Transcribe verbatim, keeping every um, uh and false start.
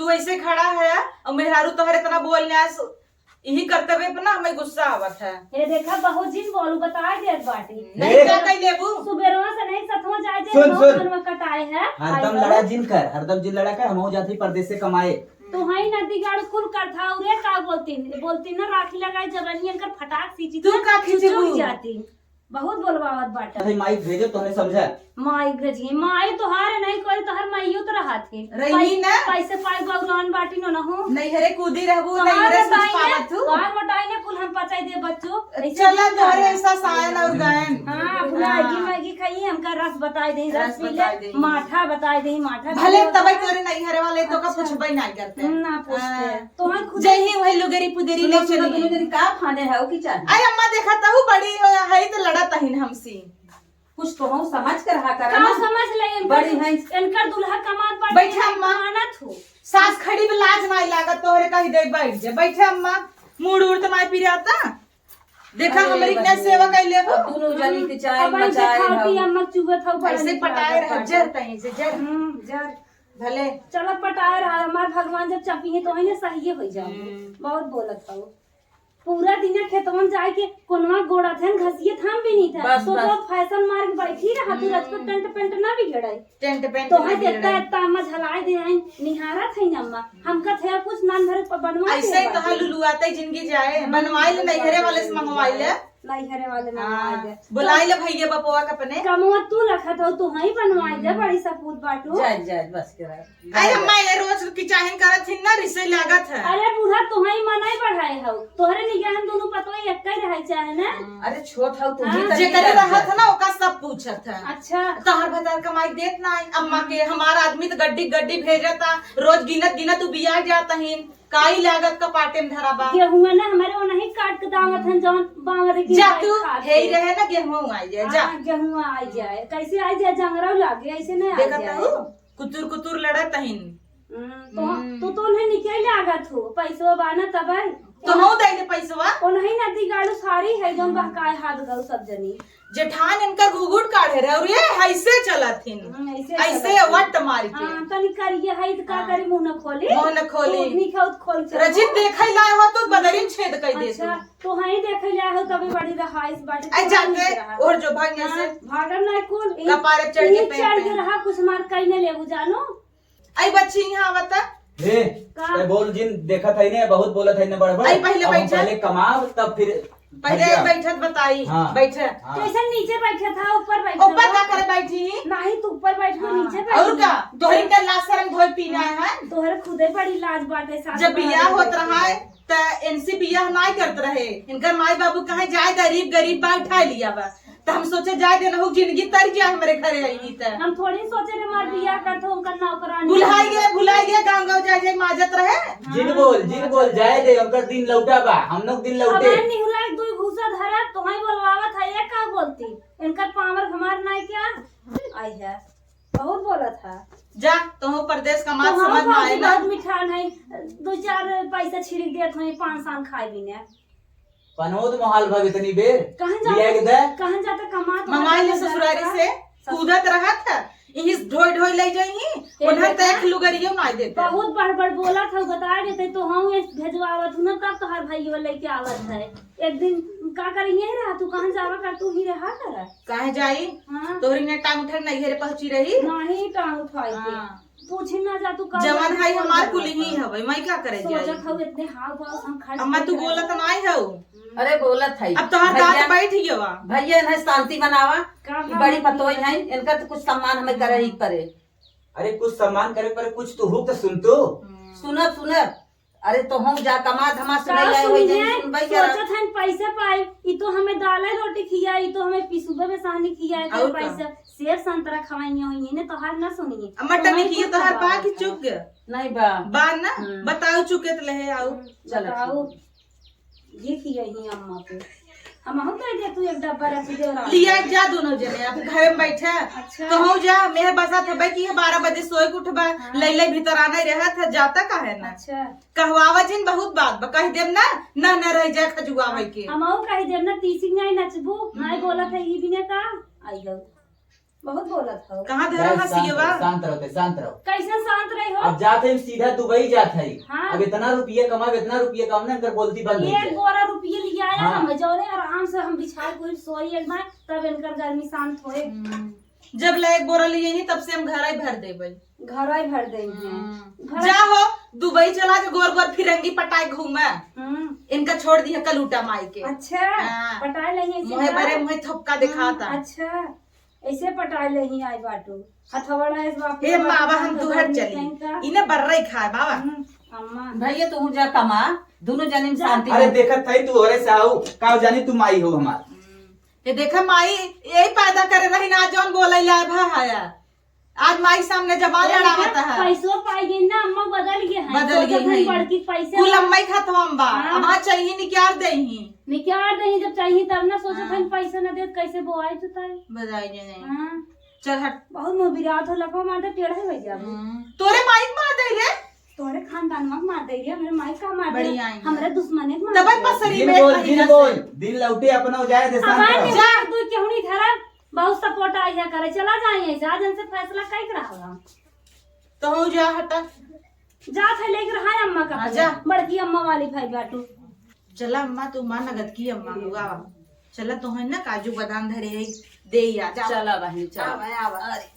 कैसे खड़ा है और मेहरारू तोहरे इतना बोलने आस, यही करतबे पे ना हमें गुस्सा आवत है। हे देखा, बहुत जिन बोलू, बताए देत बाटी। नहीं, हे। का कही लेबू? सुबेरवा से नहीं सतवा जाए दे, सुन, बहुत सुन। मनवा कटाए है। हरदम आई लड़ा हो। जिन कर, हरदम जिन लड़ा कर, हम जाती परदेस से कमाए। तो हई नदी गाड़ कुल करथा, उरे का बोलती, बोलती ना राखी लगाए जबरनी, एनकर फटाक सींची तू तो का खींचबू? चुचुक जाती। बहुत बोलवावत बाटा। अरे माई भेजो, तोहने समझा। माई भेजी, माई तोहार नहीं कोई, तोहार माइयो तो रहत है। रही पै-, ना। पैसे पाई बउरान बाटी न, न हो। नैहरे कूदी रहबू, तोहार नैहरे सुख बताई ना, पावत हूँ। तोहार बताई ना, कुल हम पचाई दे बच्चो। ऐसे चला नहीं तोहरे करना। ऐसा सायन और गायन। हाँ, भुला हाँ। मैगी, मैगी खाई, हमका रस बताई दे, रस रस पी ले, बताई दे। माठा बताई दे, माठा भले पी ले। तबे तोरे नैहरे वाले तो का अच्छा। पूछबे नहीं करते। ना पूछते। हाँ। तोहर खुद जय ही वही लुगरी पुदेरी सुनो, ले सुनो, चली। दुनो जनी का फाने है, ओ की चाही? अरे अम्मा, देखा तहु बड़ी हो, है तो लड़त हइन हमसे। कुछ तो हम समझ के रहा करा का ना। समझ ले, इनकर बड़ी है। इनकर दुल्हा कमात बाटे, बैठा अम्मा। मानत हो। सास खड़ी में लाज नाई लागत, तोहरे कही दे बैठ जा। बैठा अम्मा, मूड़ उड़ तो नाई पिराता। देखा अरे हमरी के बहिनी, सेवा कइले हो। अब दुनो जनी के चाय अब ऐसे मचाए खाती हो। अम्मा चुगत हो, बड़ा ऐसे नीक पटाए लागत रह, बाटे। जर तहीं से, जर। हम्म, जर। भले। चलो पटाए रहा, हमार भगवान जब चपिहे तो वही सही हो जाओ। हम्म। बहुत बोलत हो। पूरा दिन खेतवन जाए के कोनवा गोड़ा थे, घसिए थाम भी नहीं था। बस, तो बस। तो फैशन मार के बैठी रहा, तू हम्म। रजको टेंट पेंट ना बिगड़ाई। टेंट पेंट तो ना है बिगड़ाई। इतना, इतना अम्मा झलाई दे आई, निहारा थे ना अम्मा। हमका थे कुछ नान भर प-, बनवा ऐसे के ही तो बाटे। हलुलुआते जिंदगी जाए, हम्म, बनवाई ले, नैहरे वाले से मंगवाई ले। नैहरे वाले हाँ, मंगवाई ले। बुलाई ले भैया बपुआ के अपने। कमवा तू रखत हो, तू हई बनवाई दे, हम्म। बड़ी सपूत बाटू। जाए, जाए, बस करा। अरे अम्मा, ये रोज की चाहिन करत हिन ना, रिसे लागत है। अरे बूढ़ा, तू हई मनई बढ़ाए हो, तोहरे निगाह हम दोनों पतोई एक ही रहे चाहे ना। अरे छोट हो, तू हाँ। ही तो जेकरे नहीं रहत है ना, ओका सब पूछत है। अच्छा। तोहर भतार कमाई देत ना है, अम्मा के, हमार आदमी तो गड्डी गड्डी भेजता, रोज गिनत गिनत उ बिया जात हिन। काई लागत का पाटे में धरा बा। गेहुआ ना हमारे ओनही काट के दावत हन, जौन बावरे के जा बाई तू, खात हे ही है। रहे ना, गेहुआ आई जाए, जा। हाँ, गेहुआ आई जाए। कैसे आई जाए? जंगरा लागे, ऐसे नहीं आई देखत जाए। हूँ, कुतुर कुतुर लड़त हइन। हम्म, तो, हम्म। तो, तो उन्हें निकल लागत हो, पैसवा बा ना तब आई। तो हो दे दे पैसवा। ओनही नदी गाड़ू सारी है, जौन बहकाए हाथ गऊ सब जनी। जेठान इनकर घुघुट काढ़े रहे और ये ऐसे चलत हिन। हम्म, ऐसे ऐसे चलत हिन। वट मार के। हाँ, तनी करिए है, तो का हाँ। करी, मुंह न खोली। मुंह न खोली। तो निकल खोल चल। रचित देखे लाए हो तो बदरी में छेद कर दे अच्छा, तू। तो हाँ ही देखे लाए हो, तबे बड़ी रहाइश बाटे, आई तो जाते नीक रहा। और जो भाग हाँ, से। भागल ना कुल। कपारे चढ़ के इन्हीं पेट चढ़ के पे। रहा, कुछ मार कहीं न लेबू जानो। आई बच्ची यहाँ आवता। हे, का? ए, बोल जिन, देखत है ने, बहुत बोलत है ने बड़बड़। आई पहले अब हम बैठा। पहले कमाब, तब फिर पहले भजिया। बैठत बताई, हाँ। बैठे। हाँ। कैसे नीचे बैठे था, ऊपर बैठे ऊपर था? का करे बैठी? नहीं, तू ऊपर बैठ के हाँ। नीचे बैठ और गई। का? तोहरी के लाज शरम धोए पीना है? तोहरे खुदे बड़ी लाज बाटे, सास जब बहू बियाह होत बैठे। रहा है, त इनसे बियाह नाई करत रहे। इनकर माई बाबू कहे, "जाए गरीब, गरीब बा, उठा लिया बा।" त हम सोचे, "जाए दे, नहु जिंदगी तर जाए हमरे घरे आई त।" हम थोड़ी सोचे रे, हमार बियाह करत हो, उनकर नौकरानी। भुलाई गए, भुलाई गए, गाँव गाँव जाए जाए माजत रहे। जिन बोल, जिन बोल, जाए दे, उनकर दिन लौटा बा, हम लोग दिन लौटे। अबे निहुरा एक दुई घूसा धरा, तोहई बोलवावत है, ये का बोलती? इनकर पावर हमार नाई क्या? आई है, बहुत बोलत है। जा, तोहू परदेस का मात तो हम समझ में आए ना। बहुत मिठान है, दो चार पैसा छिड़क देत हई, पाँच साल खाए बिना। पनोद मोहाल भग इतनी बेर। कहाँ जाता, लिया के दे। कहाँ जाता कमात मंगाई ले होता ससुरारी का? से, ससुर- कूदत रहत है, इही से ढोई ढोई ले जाई, ए उन्हें बेटा, तक लुगरियो ना देते। बहुत बड़ बड़ बोला था, बता देते तो हम ये भेजवावत हूँ ना, तब तोहार भाइयों लेके आवत है। एक दिन का करेंगे रहा, तू कहाँ जावा कर, तू ही रहा कर। कहाँ जाई? हाँ। तोहरी ने टांग उठा नहीं घरे पहुँची रही। नहीं टांग उठाई के। हाँ। पूछी ना जा तू का जवन जाने है कौन हमार जाने कुल ही का। हवे, मैं का करे जाई? सोचत हऊ इतने हाव भाव से हम खर्च अम्मा, नहीं तू करत। बोलत नाई हऊ। अरे बोलत है। अब तोहार भैया, दांत बैठ गया बा। भैया, इन्हें शांति बनावा। का ई बड़ी बात पतोई है? है, इनका तो कुछ सम्मान हमें करे ही पड़े। अरे कुछ सम्मान करे पड़े, कुछ तो हो तो सुन तो। हम्म। सुनत, सुनत। अरे तो हम जा कमा धमा सुनाई का आए होई सुनिए, जाई, सुनबई करा। सोचत हन पैसे पाई, ई तो हमें दाल रोटी खिया, ई तो हमें पिसुबे में सहनी खिया, एकर और का? पैसा सेब संतरा खवाइए होइए ने, तोहार ना सुनिए। अम्मा, तो टमी मैं की कुछ तोहार बा खवावत कि है। चुप गया? नहीं बा। बा ना? हम्म। बताओ चुके त लेहे आओ। हम्म, चलो, बताओ। ठीक है। ये खिया ही अम्मा के। हम हम कह दे तू एक डब्बा रख दे और आ लिया जा। जा दोनों जने, आप घर में बैठा। अच्छा। तो हो जा, मेरे बसा था भाई कि ये बारह बजे सोए के उठबा, हाँ। ले ले भीतर आना ही रहा था, जाता का है ना? अच्छा। कहवावा जिन बहुत बात बा, कह देम ना, ना, ना रह जाए खजुआवे के। हम आऊ कह देम ना, तीसी नहीं नचबू, नहीं हम्म। बोला था ई बिने का? आई हो। बहुत बोलत हो। कहाँ धरा बस शांत हसियवा? रहो, शांत रहो, ते शांत रहो। कैसे शांत रही हो? अब जात है, सीधा दुबई जात है। हाँ। अब इतना रुपया कमाब, इतना रुपया कमाब ना, इनकर बोलती बंद हो एक जाए। बोरा रुपया लिया आया हाँ। हम, जौने आराम से हम बिछाए कोई सोई एक बार, तब इनकर गर्मी शांत होए। हम्म। जब ले एक बोरा लिए ही, तब से हम घर ही भर देबे। घर ही भर देंगे। हम्म। घर जा हो, दुबई चला जा, गोर गोर फिरंगी पटाए घूमे। हम्म। इनका छोड़ दिया कलूटा माई के। अच्छा, हाँ। पटाए नहीं ऐसे मुँहे ना? बरे मुँहे थपका दिखाता। हम्म, अच्छा। ऐसे पटाए ले ही आई बाटू। हथौड़ा इस बाप हे के माँ, बाप अब हम के तुहर घर चली। निकल का। इने बर्रे खाए बाबा। हम्म, अम्मा। भैया तू जा कमा, दोनों जने में जा। शांति अरे रहे। देखत थई तू ओरे से आऊ, का जानी तू माई हो हमार। हम्म। ये देखा माई, यही पैदा करे रही ना जौन बोले लाए भा हाया। आज माई सामने जबान ए लड़ावत देखा, है। पैसो पाई गई ना अम्मा बदल गए हैं। बदल सोचत गई हन हैं। बड़की पैसे कुल ना अम्मा ही खात हम बा। हाँ। अब हाँ चाहिए निकार दे ही। निकार दे ही, जब चाहिए तब ना सोचत हाँ। हन पैसे ना देत कैसे बोआई जुताई। बधाई जे नहीं। हाँ। चल हट। बहुत मुँह बिरात हो, लकवा मार दे, टेढ़े हो जाबू। हम्म। तोरे माई के मार दे रे। तोरे खानदान में मार दे रे, हमरे माई का मार दे। बड़ी आई है। हमरे दुश्मने के मार तबे दे। पसरी दिल में बोल, कहीं दिल ना बोल, से। दिल लौटे अपना हो जाए, दे अब शांत आज रहो। जा। तू केहूनी धरा, बहुत सपोर्ट आई है करे, चला जाइए, जा जन से फैसला कई के रहा। तो हो जा हटा। जा थे लेके रहा अम्मा का हाँ, पहले। जा। बड़की अम्मा वाली भाई बाटू। चला अम्मा, तू माँ नगद की अम्मा हुआ। चला तो है ना काजू बादाम धरे है, दे या, जा। चला बहनी, चला। आवा, आवा। अरे।